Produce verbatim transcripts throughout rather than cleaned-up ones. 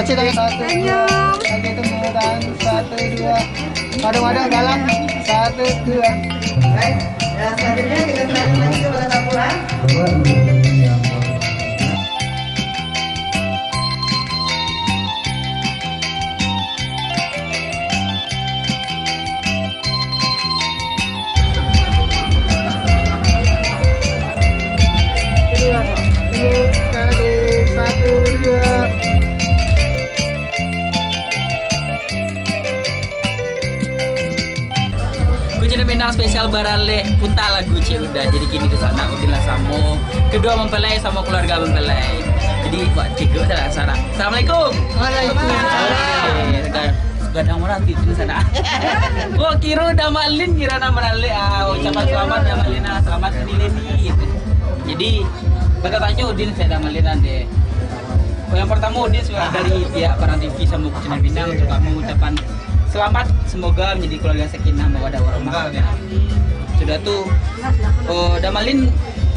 Satu, dua. Lagi temu tangan. Satu, dua. Madu-madu dalam. Satu, dua. Baik. Ya, selanjutnya kita serahkan lagi kepada tamu lah. Kucing Minang spesial baralek, puta lagu Cik Uda. Jadi kini tu sanak Udin lah samo kedua mempelai, samo keluarga mempelai. Jadi buat tiga sanak-sanak. Assalamualaikum. Waalaikumsalam. Eh, Gadang urang tidur sana. Gua kiro Damalin kiro nak meralek, ah, ucapan selamat Damalin, ah, selamat ni Leni, gitu. Jadi, batatanyo Udin saya Damalin ande. Oh, yang pertama Udin sudah dari pihak Barang T V sama Kucing Minang, terutama ucapan selamat, semoga menjadi keluarga sakinah mawadah warahmah. Sudah tu, oh, Damalin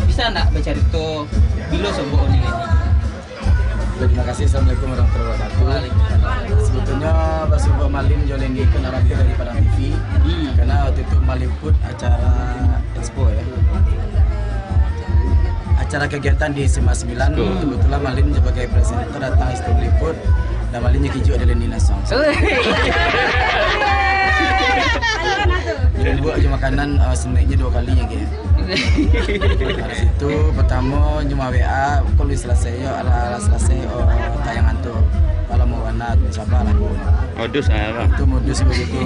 bisa nak bercerita bilo sobo ni Leni? Terima kasih. Assalamualaikum warahmatullahi wabarakatuh. Sebetulnya, basuo Damalin jo Leni kan arah dari Padang T V. Hmm. Karena waktu itu meliput acara expo, ya. Acara kegiatan di SMA sembilan, kebetulan Malin sebagai presenter datang expo meliput, dan Malin nyo kijuak ado Leni langsung. Jadi buek jo makanan, eh, snacknyo dua kali lagi. Dari situ, pertamo nyo ma-W A, kok lah salasai yo, alah, alah salasai, oh, tayangan tu. Kalau mau warna, sabar lah. Modus lah, bang. Itu modus begitu.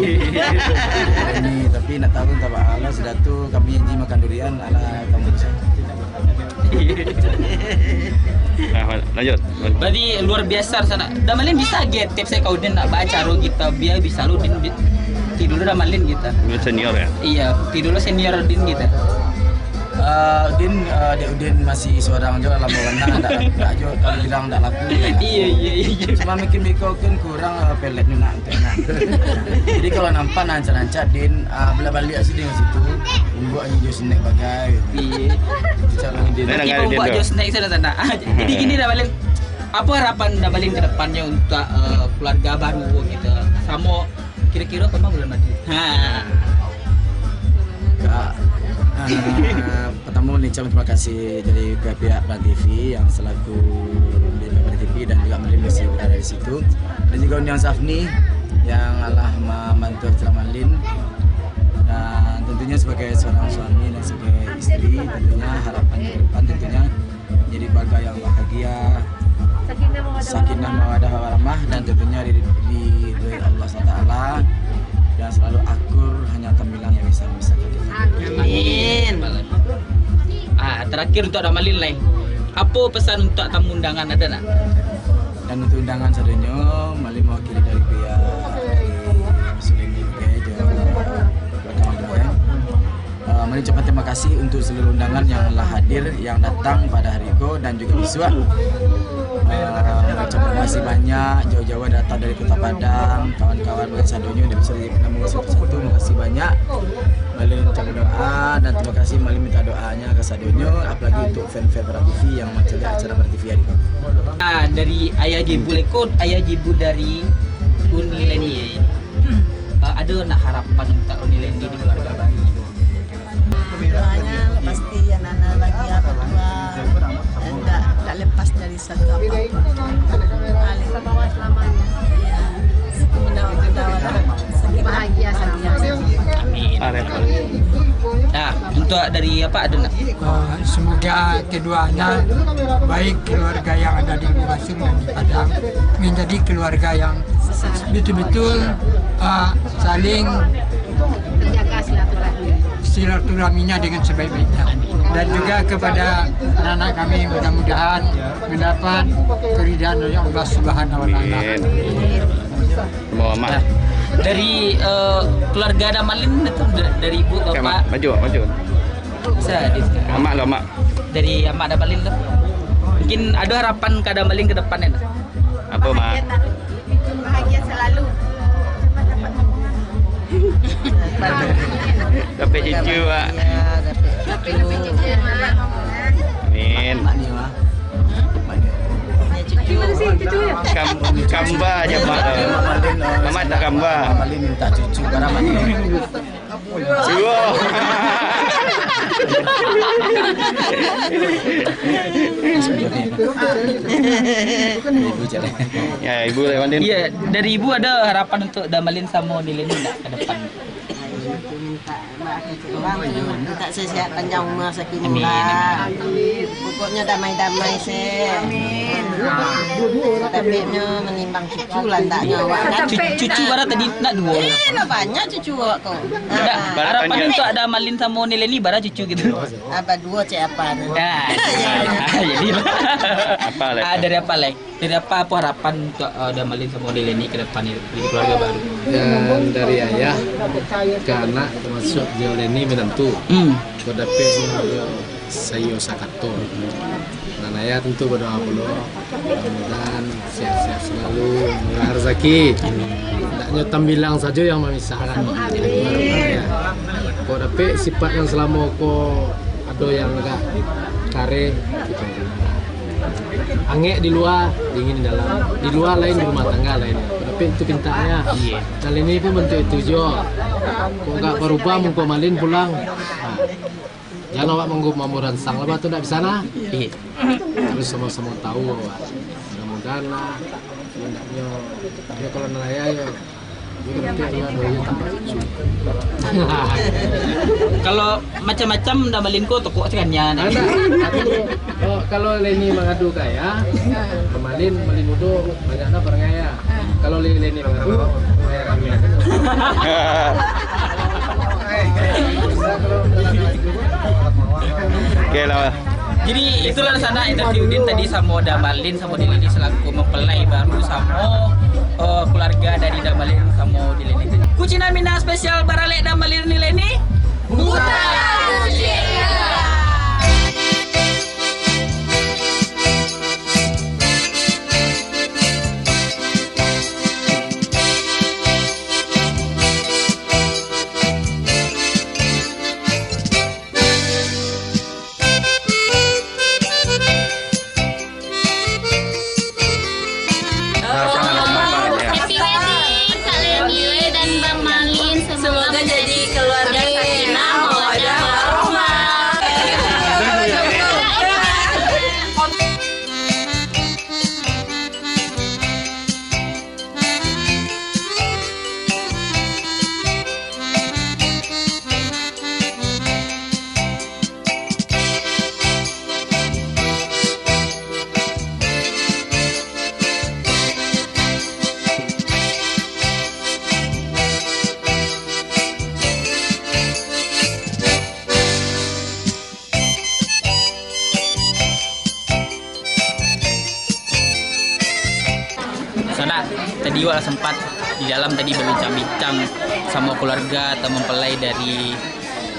Ini, tapi nak tahu tak, Pak? Alah, sudah tu kami janji makan durian, alah, kamu bisa. Ah, lanjut. Berarti luar biasa sanak. Damalin bisa agiah tips saya kau Din nak baca ro kita biar bisa lu Din bi-, tidur Damalin kita. Lu senior ya? Iya, tidur lu senior Din kita. Eh, Udin, eh, dek Udin masih surang jo lah, lamo bana, ndak, ndak jo, kalau bilang ndak laku. Iya, iya, iya. Cuma mungkin beko kan kurang, eh, peletnyo nak, nak. Jadi kalau nampak nak rancak-rancak, Din, eh, baliak-baliak sih Din situ, buek aja jo snack bagai. Iya. Cara Udin. Nanti kau buek jo snack sana-sana. Ah, jadi gini Damalin, apa harapan Damalin ke depannya untuk, eh, keluarga baru gitu? Samo kiro-kiro kapan bulan mati? Ha. Kak, ah, pertama, lincah terima kasih dari ke pihak Padang T V yang selaku pemilik Padang T V dan juga Malin masih berada di situ. Dan juga Undang Safni yang alah membantu acara Malin. Dan tentunya sebagai seorang suami dan sebagai istri, tentunya harapan ke depan tentunya jadi keluarga yang bahagia, sakinah mawadah warahmah, dan tentunya di, di, di Allah subhanahu wa taala, dan selalu akur, hanya Tuhan yang bisa memisahkan kita. Amin. Ah, terakhir untuk Damalin lai. Apa pesan untuk tamu undangan, ada nak? Dan untuk undangan sadonyo, Malin mewakili dari pihak Sulini, oke, jo teman-teman. Eh, mengucapkan terima kasih untuk seluruh undangan yang telah hadir, yang datang pada hari ko dan juga bisuak. Eh, mengucapkan terima kasih banyak, jauh-jauh datang dari Kota Padang, kawan-kawan bukan sadonyo, tidak bisa dinamokan satu-satu. Terima kasih banyak. Malin ucapkan doa dan terima kasih Malin minta doanya ke sadonyo, apalagi untuk fan-fan Barang T V yang mencari acara Barang T V hari ini. Ah, dari Ayah Jibu Lekot, Ayah Jibu dari Uni Leni. Ah, ada nak harapan untuk Uni Leni di keluarga baru? Doanya pasti anak-anak lagi apa tua, enggak, enggak lepas dari satu apa-apa. Iya. Mudah-mudahan bahagia selamanya. Amin. Nah, untuk dari apa ada nak? Ah, semoga keduanya, baik keluarga yang ada di Lubasung dan di Padang, menjadi keluarga yang betul-betul, ah, saling menjaga silaturahmi, silaturahminya dengan sebaik-baiknya. Dan juga kepada anak-anak kami, mudah-mudahan mendapat keridhaan dari Allah Subhanahu wa Taala. Amin. Sama Amak. Nah, dari, eh, keluarga Damalin itu da-, dari ibu, bapak. Maju, maju. Bisa, Dit. Amak lo, Amak. Dari Amak Damalin tu. Mungkin ada harapan ka Damalin ke depannya, nah? Apa, Mak? Bahagia selalu. Cepat dapat momongan. Dapat cucu, Mak. Dapat cucu. Amin. Mak ni, Mak. Mak ni. Cucu. Kam-, Kamba je, Mak. Mamak tak kamba. Malin minta cucu, barang mana? Dua. Ya, ibu lah, Wan Din. Iya, dari ibu ada harapan untuk Damalin samo Nileni ndak ke depan? Minta sehat-sehat, panjang umur, sakinah. Amin. Pokoknya damai-damai se. Amin. Tapi nyo manimbang cucu lah, ndaknyo awak kan. Cu-, cucu bara tadi nak duo. Eh, lah banyak cucu awak ko. Ndak, harapan untuk Damalin samo Nileni bara cucu gitu. Abah duo cek apa tu? Ya. Jadi lah. Apa, Lek? Ah, dari apa, Lek? Jadi apa, apa harapan untuk, eh, Damalin samo Nileni ke depan ni, di keluarga baru? Dan dari ayah ke anak, termasuk Nileni menantu. Hmm. Kok dapek sayo sakato. Dan ayah tentu berdoa pulo, mudah-mudahan sehat-sehat selalu, murah rezeki. Ndaknyo tambilang sajo yang memisahkan. Kok dapek sifat yang selamo ko ado yang agak kareh, angek di lua, dingin di dalam. Di lua lain, di rumah tangga lain. Tapi itu pintaknyo. Iya. Dan ini pun bentuk itu juo. Kok gak berubah, mungko malin pulang. Nah, jangan awak manggu mamuransang lah, tu ndak bisa nah. Iya. Harus samo-samo tahu awak. Mudah-mudahan lah. Ndaknyo, yo kalau nalaya yo. Kalau macam-macam Damalin ko tokok sakannya. Nah, aku, oh, kalau Leni mangadu ka ayah, Damalin, Malin Mudo, banyak dah barang ayah. Kalau Leni mangadu, ayah kami. Oke lah. Jadi, itulah sanak interview Udin tadi samo Damalin, samo Nileni selaku mempelai baru samo, eh, keluarga dari Damalin samo Nileni. Kucina Minang spesial baralek Damalin Nileni. Buta. Happy wedding, Kak Leni dan Bang Malin. Semoga jadi keluarga sakinah, mawaddah, warahmah. Sanak, tadi wak lah sempat di dalam tadi berbincang-bincang samo keluarga atau mempelai dari,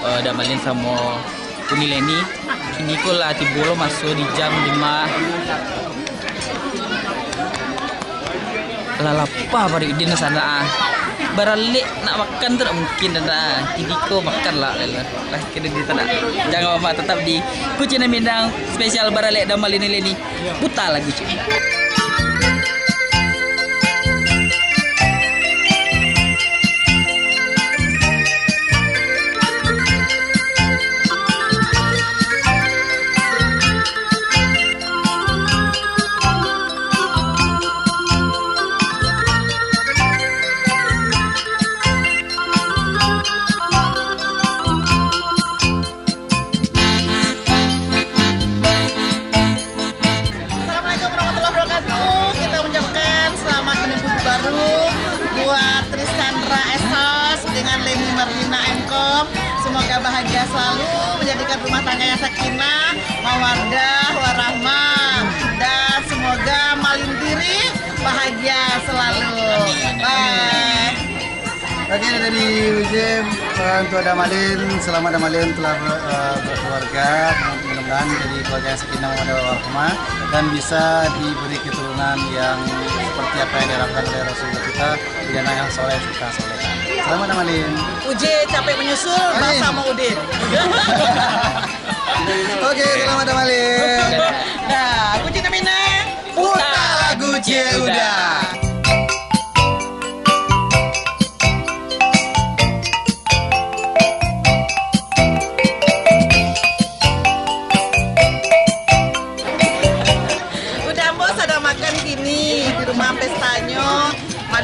eh, Damalin samo Uni Leni. Kini ko lah tibo lo maso di jam lima. Lah lapa paruik Udin sanak ah. Baralek nak makan tu tak mungkin dah nak ah. Kini ko makan lah, lah, lah. Lah kini di sanak. Jangan lupa tetap di Kucina Minang spesial baralek Damalin Nileni. Puta lagu ciek. Assalamualaikum warahmatullahi wabarakatuh. Kita mengucapkan selamat menempuh hidup baru buat Trisandra Esos dengan Leni Marlina M Kom. Semoga bahagia selalu, menjadikan rumah tangga yang sakinah, mawaddah, warahmah, dan semoga Malin Diri bahagia selalu. Bye. Oke, dari Ujem, eh, untuk Damalin, selamat Damalin telah ber-, eh, berkeluarga. Mudah-mudahan jadi keluarga yang sakinah mawaddah warahmah dan bisa diberi keturunan yang seperti apa yang diharapkan oleh Rasulullah kita, jadi anak yang soleh serta soleha. Selamat Damalin. Uje capek menyusul, amin. Basah mau Udin. Oke, selamat Damalin. Nah, Kucina Minang. Puta lagu ciek udah.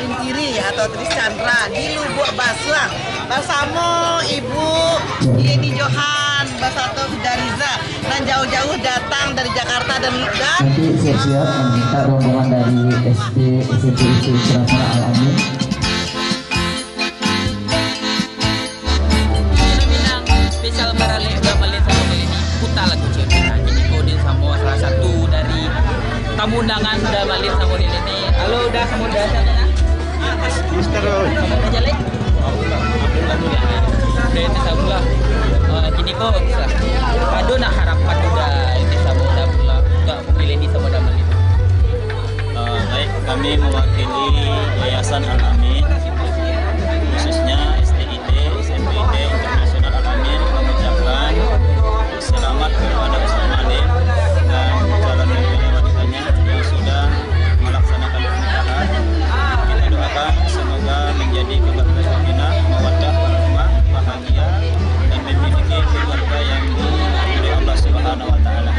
Lintiri atau Tris Chandra di Lubuak Basuang bersama Ibu Yeni Johan beserta Fidariza, nan jauh-jauh datang dari Jakarta dan, dan Nanti siap-siap meminta rombongan dari S D S M P Internasional Al-Amin. Minang spesial baralek Uda Malin samo Leleni, puta lagu ciek. Nah, kini ko Udin samo salah satu dari tamu undangan Uda Malin samo Leleni. Halo Uda samo Uda, siapa nak? Mister Roy. Kamu aja lek. Oke, itu sabulah. Eh, kini ko ado nak harapan Uda, itu samo Uda pulo. Uda Leleni samo Uda Malin. Eh, baik, kami mewakili Yayasan Al-Amin, khususnya S T I T, S M P I T Internasional Al-Amin mengucapkan selamat kepada Ustaz Malin dan calon mempelai wanitanya yang sudah melaksanakan pernikahan. Kita doakan semoga menjadi keluarga sakinah, mawaddah, warahmah, bahagia, dan memiliki keluarga yang diridhoi Allah Subhanahu wa Ta'ala.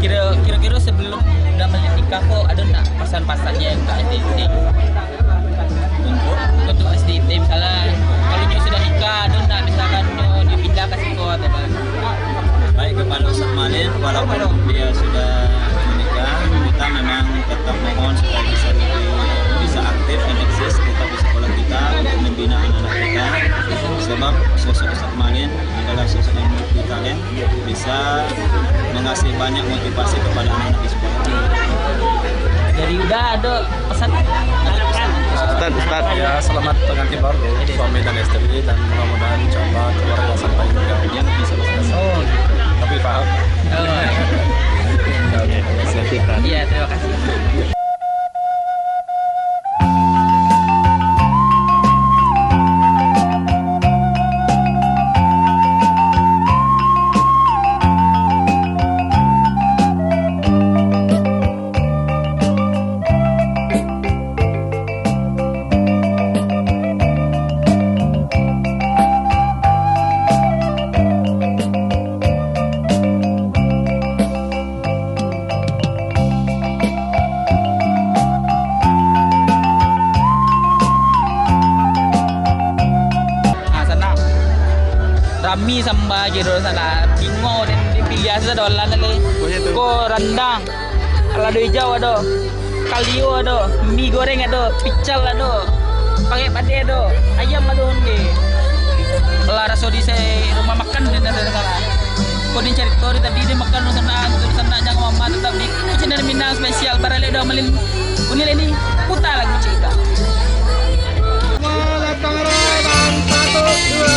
Kira, kira-kira sebelum Uda Malin nikah ko, ado ndak pasan-pasannya yang ka S D I T? Untuk? Untuk S D I T misalnya, kalau nyo sudah nikah, ado ndak misalkan nyo dipindah ka siko atau apa? Baik, kepada Ustaz Malin, walaupun dia sudah menikah, kita memang tetap mohon supaya bisa lebih, bisa aktif dan eksis tetap di sekolah kita untuk membina anak-anak kita. Sebab sosok Ustaz Malin adalah sosok yang multi talent, bisa mengasih banyak motivasi kepada anak-anak di sekolah. Dari Uda ado pesan? Ustaz, Ustaz. Ya, selamat pengantin baru, suami dan istri, dan mudah-mudahan insyaallah keluarga sampai meninggal dunia bisa bersama. Oh, gitu. Tapi paham? Oh, iya. Oke, oke. Iya, terima kasih. Ah, sanang. Rami samba kiro sanang. Bingung den dipiliah sadolan lai. Oh, iya tu. Ko randang. Lado ijau ado. Kalio ado. Mi goreng ado. Pical ado. Pakai padeh ado. Ayam ado onde. Lah raso di se-, rumah makan den ado di sana. Ko den carito di tadi, den makan di sana, di sana jangan mama tetap di Channel Minang spesial baralek Uda Malin. Uni Leni, puta lagu ciek. Selamat datang, Rai, bang. Satu, dua.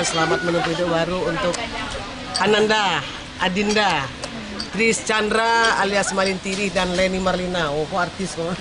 Selamat menempuh hidup baru untuk Ananda, Adinda, Tris Chandra alias Malin Tirih dan Leni Marlina. Oh, kok artis kok.